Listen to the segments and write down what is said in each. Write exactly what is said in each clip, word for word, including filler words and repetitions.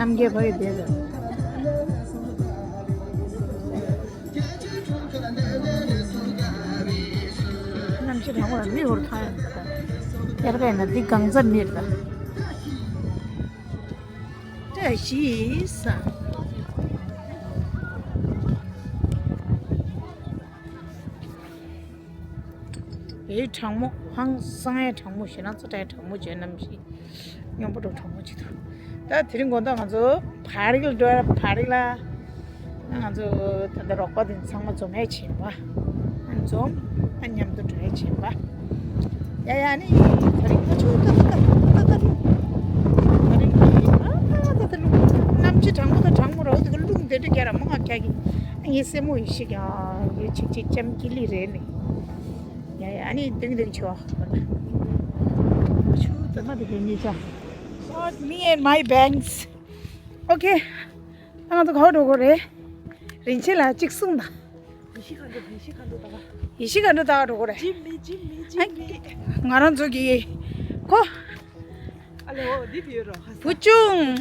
ཁྱིམ་རྒྱལ་ཕ་ཡུལ་བསྡད་ཡོད། གནམ་གཤིས་གྲང་མོ་ལ་མི་ཧུར་ཐག་ཡོད། དབྱར་ཁ་ཡིན་ན་འདི་གང་ཚ་མིར་ད། བཀྲ་ཤིས་ས། ཨེ་གྲང་མོ། ཧང་སང་ཡ་གྲང་མོ་ཞེ་ན་ཙ་ཏྲ་ཡ་གྲང་མོ་བྱས་གནམ་གཤིས་སྙོམས་པོ་འགྲོ་གྲང་མོ་ཅིག་འདུག་ད་དེ་རིང་དགོང་དག་ང་ཚོ་བ་རི་ལ་འགྲོ་ཡ། བ་རི་ལ་ང་ཚོ་ད་ལྟ་རོགས་པ་དེ་ཚང་མ་འཛོམས་ཡ་བྱེད་པ། འཛོམས། ཨ་མཉམ་དུ་འགྲོ་ཡ་བྱེད་པ། ཡ་ཡ་ནི་ད་རིང་ཁ་ཆུ་ད་ད་ད་ད་ད་རླུང་། ད་རིང་གི་ཨ་ད་ད་ད་རླུང་། གནམ་གཤིས་གྲང་མོ་དང་གྲང་མོ་རོ་དེ་ག་རླུང་དེ་འདྲ་རྒྱག་ར་མོ་ང་ཁ་གི། ངའི་སེན་མོ་ཡེ་ཤེས་ཀྱང་ཡོད་ཅིག་ཅིག་ལྕམ་ཀི་ལི་རེད་ནི། ཡ་ཡ་ཨ་ནི་དུང་དུང་ཆོ། ཆུ་དུ་མ་དུ་དུང་ཉི་ཆ། Got me and my bangs. Okay. ང་ཚོ་ག་པར་འགྲོ་དགོས་རེད། རིན་ཆེན་ལགས་གཅིག་གསུངས་དང་། ཡེ་ཤེས་མཁའ་འགྲོ། ཡེ་ཤེས་མཁའ་འགྲོ་ད་ག་ཡེ་ཤེས་མཁའ་འགྲོ་ད་ག་འགྲོ་དགོས་རེད། ཇིམ་མི་ཇིམ་མི་ཇིམ་མི། ང་རང་ཚོ་གི་ཁོ། ཨ་ལེ་འོ་འདི་བི་ཡོད་རོ། བུ་ཆུང་།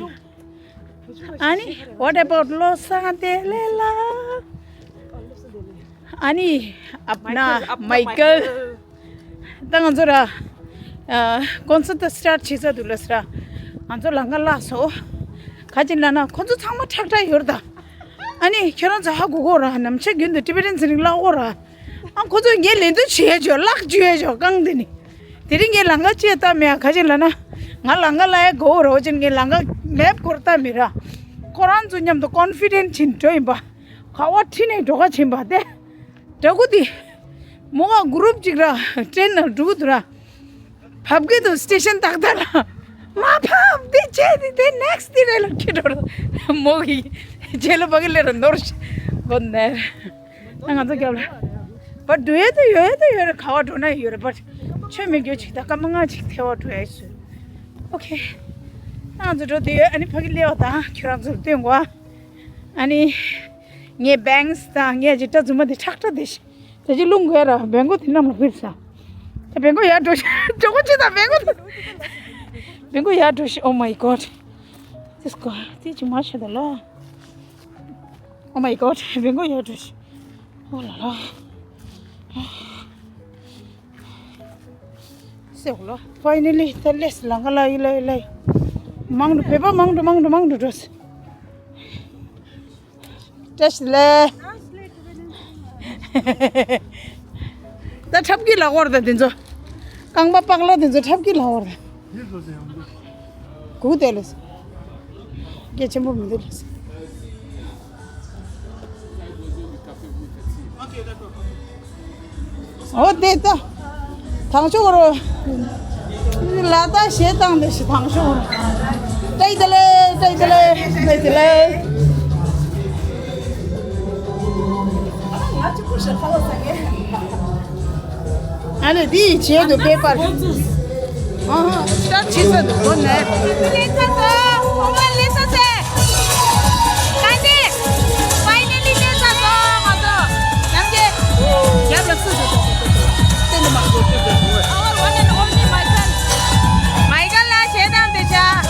བུ་ཆུང་། བུ་ཆུང་། ཨ་ནི་what about ལོ་སང་དེ་ལེ་ལ། ཨ་ལོ་སང་དེ་ལེ། ཨ་ནི་ཨབ་ན་མའི་ཀལ། མའི་ཀལ། ད་ང་ཚོ་ར། ཀོན་སར་ཊི་སི་ཊར་ཊི་བྱེད་ས་འདུག་ལ་ས་ར། ང་ཚོ་ལམ་ཁ་བརླག་སོང་། ག་ཅི་ལབ་ན་ཁོ་ཚོ་ཚང་མ་ཁྲག་ཁྲག་ཡོད་རེད་ད། ཨ་ནི་ཁྱོད་རང་ཚོ་ཧ་གོ་གོ་ར། ནམ་ཞག་རྒྱུན་དུ་ཊི་བེ་ཊན་ཚེ་རིང་བརླག་གོ་ར། ཨ་ཁོ་ཚོས་ངས་ལན་དུ་བྱེད་ཡ་ཆོག་བརླག་བཅུག་ཡ་ཆོག་རྐང་དེ་ནི། དེ་རིང་ངས་ལམ་ཁ་ཅིག་བལྟ་མེད་ཡ། ག་ཅི་ལབ་ན། ང་ལམ་ཁ་བརླག་ཡ་གོ་ར་བ་ཅན་ངས་ལམ་ཁ་མེབ་སྐོར་བལྟ་མེད་ར། ཁོ་རང་ཚོ་མཉམ་དུ་ཀོན་ཕི་ཌེན་ཊི་བྱེད་འགྲོ་ཡིན་པ། ག་བ་ཁྲིད་ནས་འགྲོ་ག་ཕྱིན་པ་དེ། དྲ་གུ་དེ། མོ་བ་གུ་རུབ་ཅིག་ར་ཊེན་ནང་འགྲོ་གི་འདུག་ར། བབ་གི་འདུག་སི་ཊེ་ཤན་ཏག་ཏག་ལ། མ་བབ་དེ་བྱས་དེ་དེ་ནེག་སི་དེ་རེ་ལ་ཁྱེར་འགྲོ་ར། མོ་གི་རྗེས་ལ་བ་གི་ལེ་ར་ནོར་ཤི་གོ་ནེ། ང་ཚོ་རྒྱབ་ལ། བ་འགྲོ་ཡས་དེ་ཡོད་ཡས་དེ་ཡོད་ར། ག་བ་འགྲོ་ན་ཡོད་ར། བ་ཆོས་མེད་རྒྱུ་ཅིག་ད་སྐར་མ་ལྔ་ཅིག་ཐལ་བ་འགྲོ་ཡས་སུ། ཨོ་ཁེ། ང་ཚོ་འགྲོ་དེ་ཡོད། ཨ་ནི་ཕ་གི་ལེ་བ་དང་ཁྱོད་རང་ཚོར་སྟོན་གོ། ཨ་ནི། ངའི་བེང་སི་དང་ངའི་ཅི་སྐྲ་རྫུན་མ་དེ་ཁྲག་ཁྲག་དེ་ཤི། དེ་ཅི་རླུང་གོས་ར་བེང་གོ་དེ་རྣམས་ལ་ཕེབས་ས། ད་བེང་གོ་ཡར་འགྲོ་ཤི། ཇོ་གོ་ཅི་དང་བེང་གོ་དེ། བེང་གོ་ཡར་འགྲོ་ཤི། Oh my God. This guy དེ་ཅི་མ་ཤི་ད་ལོ། Oh my God. བེང་གོ་ཡར་འགྲོ་ཤི། ཨོ་ལ་ལ། སེ་ལོ། ཕའི་ནལ་ལི་ད་ལེས་ལང་ཀ་ལ་ཡི་ལ་ཡི་ལ་ཡི། མང་དུ་བོད་པ་མང་དུ་མང་དུ་མང་དུ་འགྲོ་སི། བཀྲ་ཤིས་བདེ་ལེགས། ད་འཁྲབ་ཀྱི་ལ་བོར་ད་དེ་ཚོ། རྐང་པ་པག་ལ་དེ་ཚོ་འཁྲབ་ཀྱི་ལ་བོར་ད། གུ་དེ་ལེས། སྐད་ཆེན་པོ་མི་འདུག་ལེས། ཨོ་དེ་ལྟ། དང་ཤོག་རོ། ལ་ད་ཞེ་དང་དེ་ཞེ་དང་ཤོག་རོ། བཀྲ་ཤིས་བདེ་ལེགས། བཀྲ་ཤིས་བདེ་ལེགས། བཀྲ་ཤིས་བདེ་ལེགས། ང་གཅིག་པུ་ཞིག་ཁ་ལོ་ཟ་གི། ཨ་ནི་འདི་ཡི་ཆེད་དུ་པེ་པར། ཨ་ཧ། ཤར་ཕྱི་ས་དུ་གོ་ནས། ལེ་ཚ་ཚོ། ཨོ་མ་ལེ་ཚ་ཚེ། ཀ་ནི། Finally ལེ་ཚ་ཚོ། ང་ཚོ། ཡང་གི། རྒྱབ་ལ་སུ་དུ། སྟེང་དུ་མ་གོ་ཚུལ་དུ། Our one and only Michael. Michael ལ་ཞེ་དང་དེ་ཆ།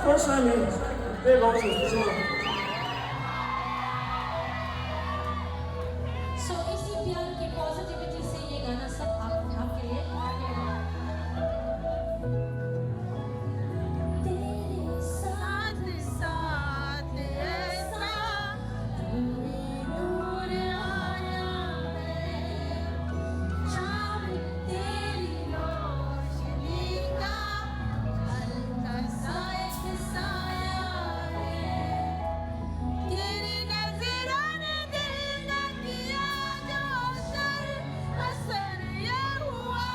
First time in big office, this one. So इसी प्यार की पॉजिटिविटी से ये गाना सब आप, आपके लिए। तेरे साथ, साथ ऐसा कोई नूर आया है, चांद तेरी रोशनी का हल्का सा एक साया है। तेरी नजरों ने दिल का किया जो असर, असर ये हुआ।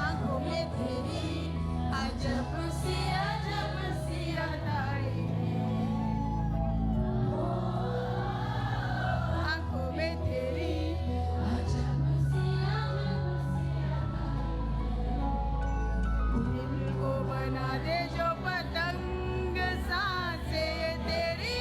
आंखों में तेरी अजब सी, अजब सी अदाएं। आंखों में तेरी अजब सी, अजब सी अदाएं। दिल को बना दे जो पतंग, सांसें ये तेरी।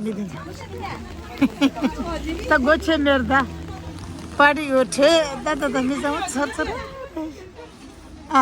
མི་དེ། ད་སྒོ་ཕྱེ་མེད་ད། པར་ཡོད་ཁྲེ་ད་ད་ད་མི་ཚང་མ་ཚར་ཚར།